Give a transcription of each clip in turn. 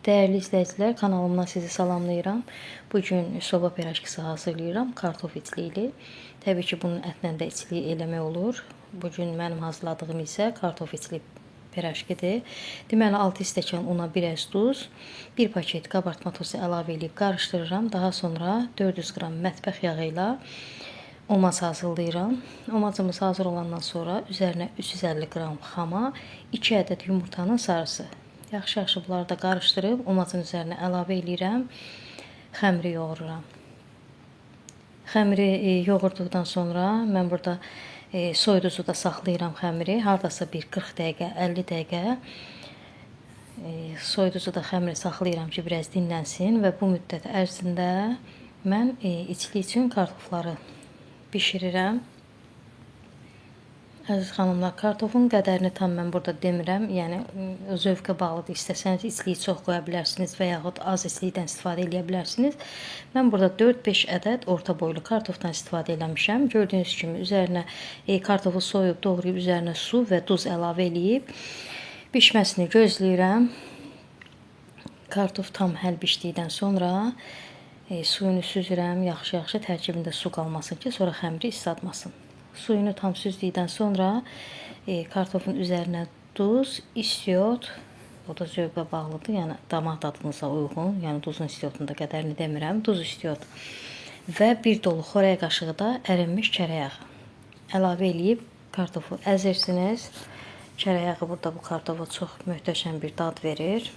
Dəyərli izləyicilər, kanalımdan sizi salamlayıram. Bugün soba piraşkisi hazırlayıram, kartof içliyili. Təbii ki, bunun ətlə də içliyi eləmək olur. Bugün mənim hazırladığım isə kartof içli piraşkidir. Deməli, 6 stəkan una biraz duz, 1 paket qabartma tozu əlavə edib qarışdırıram. Daha sonra 400 qram mətbəx yağı ilə omac hazırlayıram. Omacımız hazır olandan sonra üzərinə 350 qram xama, 2 ədəd yumurtanın sarısı. Yaxşı-yaxşı bunları da qarışdırıb omacın üzərinə əlavə eləyirəm. Xəmiri yoğururam. Xəmiri yoğurduqdan sonra mən burada soyuducuda saxlayıram xəmiri. Hardasa bir 40 dəqiqə, 50 dəqiqə soyuducuda xəmiri saxlayıram ki, biraz dinlənsin və bu müddət ərzində mən içli üçün kartofları bişirirəm. Əziz xanımlar, kartofun qədərini tam mən burada demirəm. Yəni zövqə bağlıdır. İstəsəniz içliyi çox qoya bilərsiniz və yaxud az içlikdən istifadə eləyə bilərsiniz. Mən burada 4-5 ədəd orta boylu kartofdan istifadə eləmişəm. Gördüyünüz kimi üzərinə kartofu soyub, doğrayıb üzərinə su və duz əlavə eləyib bişməsini gözləyirəm. Kartof tam həll bişdikdən sonra suyunu süzürəm. Yaxşı-yaxşı tərkibində su qalmasın ki, sonra xəmiri islatmasın. Suyunu tam süzdükdən sonra kartofun üzərinə duz, istiot, o da zövqə bağlıdır, yəni damaq dadınıza uyğun, yəni duzun istiotun da qədərini demirəm, duz, istiot və bir dolu xörək qaşığı da ərinmiş kərə yağı əlavə eləyib kartofu əzirsiniz. Kərə yağı burada bu kartofa çox möhtəşəm bir dad verir.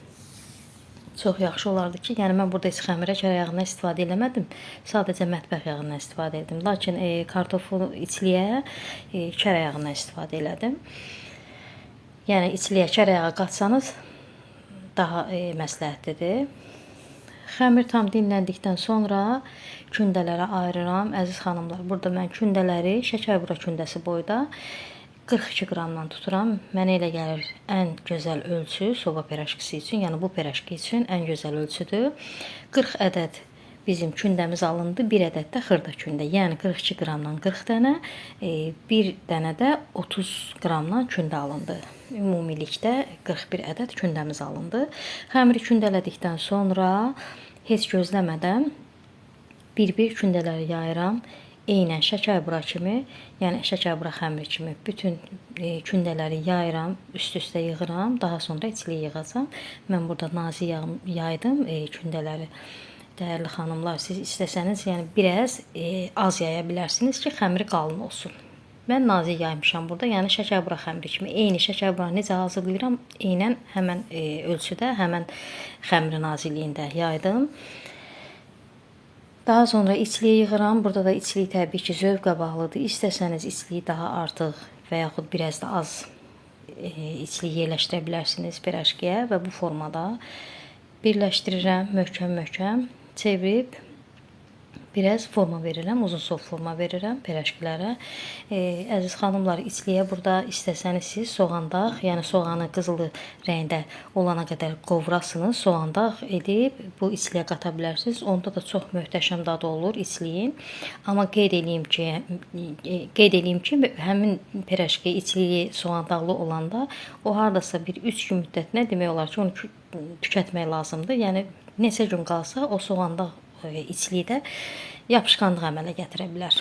Çox yaxşı olardı ki, yəni mən burada heç xəmirə kərə yağından istifadə eləmədim. Sadəcə mətbəx yağından istifadə etdim. Lakin kartofu içliyə kərə yağından istifadə elədim. Yəni içliyə kərə yağı qatsanız daha məsləhətlidir. Xəmir tam dinləndikdən sonra kündələrə ayırıram. Əziz xanımlar, burada mən kündələri şəkərbura kündəsi boyda 42 qramdan tuturam. Mənə elə gəlir ən gözəl ölçü soba piraşkisi üçün, yəni bu piraşki üçün ən gözəl ölçüdür. 40 ədəd bizim kündəmiz alındı, bir ədəd də xırda kündə. Yəni 42 qramdan 40 dənə, bir dənə də 30 qramdan kündə alındı. Ümumilikdə 41 ədəd kündəmiz alındı. Xəmiri kündələdikdən sonra heç gözləmədən bir-bir kündələri yayıram. Eynən şəkərbura kimi, yəni şəkərbura xəmiri kimi bütün kündələri yayıram, üst-üstə yığıram. Daha sonra içliyi yığacam. Mən burada nazik yaydım kündələri. Dəyərli xanımlar, siz istəsəniz, yəni biraz az yaya bilərsiniz ki, xəmiri qalın olsun. Mən nazik yaymışam burada, yəni şəkərbura xəmiri kimi. Eyni şəkərbura necə hazırlayıram, eynən həmən ölçüdə, həmən xəmiri nazikliyində yaydım. Daha sonra içliyi yığıram. Burada da içlik təbii ki, zövqə bağlıdır. İstəsəniz içliyi daha artıq və yaxud biraz da az içlik yerləşdirə bilərsiniz piraşkiyə və bu formada birləşdirirəm möhkəm-möhkəm, çevirib biraz forma verirəm, uzunsov forma verirəm piraşkilərə. Əziz xanımlar, içliyə burada istəsəniz siz soğandaq, yəni soğanı qızılı rəngdə olana qədər qovurasınız, soğandaq edib bu içliyə qata bilərsiniz. Onda da çox möhtəşəm dadı olur içliyin. Amma qeyd eləyim ki, həmin piraşki içliyi soğandaqlı olanda o hardasa bir 3 gün müddətinə demək olar ki, onu tükətmək lazımdır. Yəni neçə gün qalsa o soğandaq içlikdə yapışqanlıq əmələ gətirə bilər.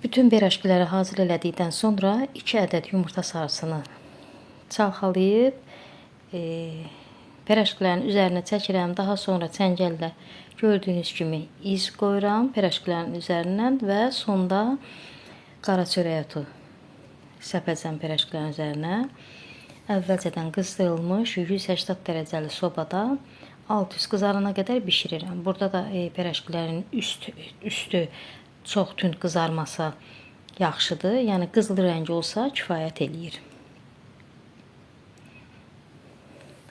Bütün piraşkiləri hazır elədikdən sonra 2 ədəd yumurta sarısını çalxalayıb piraşkilərin üzərinə çəkirəm. Daha sonra çəngəllə gördüyünüz kimi iz qoyuram piraşkilərin üzərindən və sonda qara çörək otu səpəcəm piraşkilərin üzərinə. Əvvəlcədən qızdırılmış 180 dərəcəli sobada alt üst qızarana qədər bişirirəm. Burada da piraşkilərin üstü çox tünd qızarmasa yaxşıdır. Yəni qızılı rəngi olsa kifayət eləyir.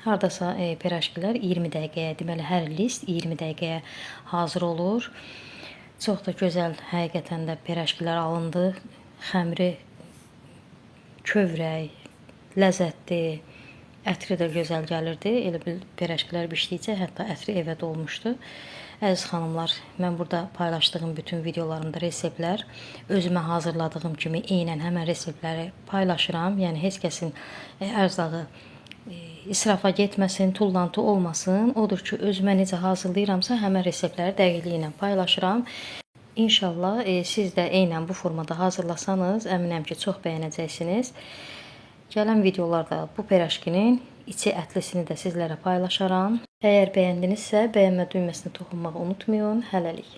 Hardasa piraşkilər 20 dəqiqəyə, deməli hər list 20 dəqiqəyə hazır olur. Çox da gözəl həqiqətən də piraşkilər alındı. Xəmiri kövrək, ləzzətli, ətri də gözəl gəlirdi. Elə bil piraşkilər bişdikcə hətta ətri evə dolmuşdu. Əziz xanımlar, mən burada paylaşdığım bütün videolarımda reseptlər özümə hazırladığım kimi eynən həmən reseptləri paylaşıram. Yəni heç kəsin ərzağı İsrafa getməsin, tullantı olmasın. Odur ki, özümə necə hazırlayıramsa, həmin reseptləri dəqiqliyi ilə paylaşıram. İnşallah siz də eynən bu formada hazırlasanız, əminəm ki, çox bəyənəcəksiniz. Gələn videolarda bu piraşkinin içi ətlisini də sizlərə paylaşaram. Əgər bəyəndinizsə, bəyənmə düyməsinə toxunmağı unutmayın. Hələlik.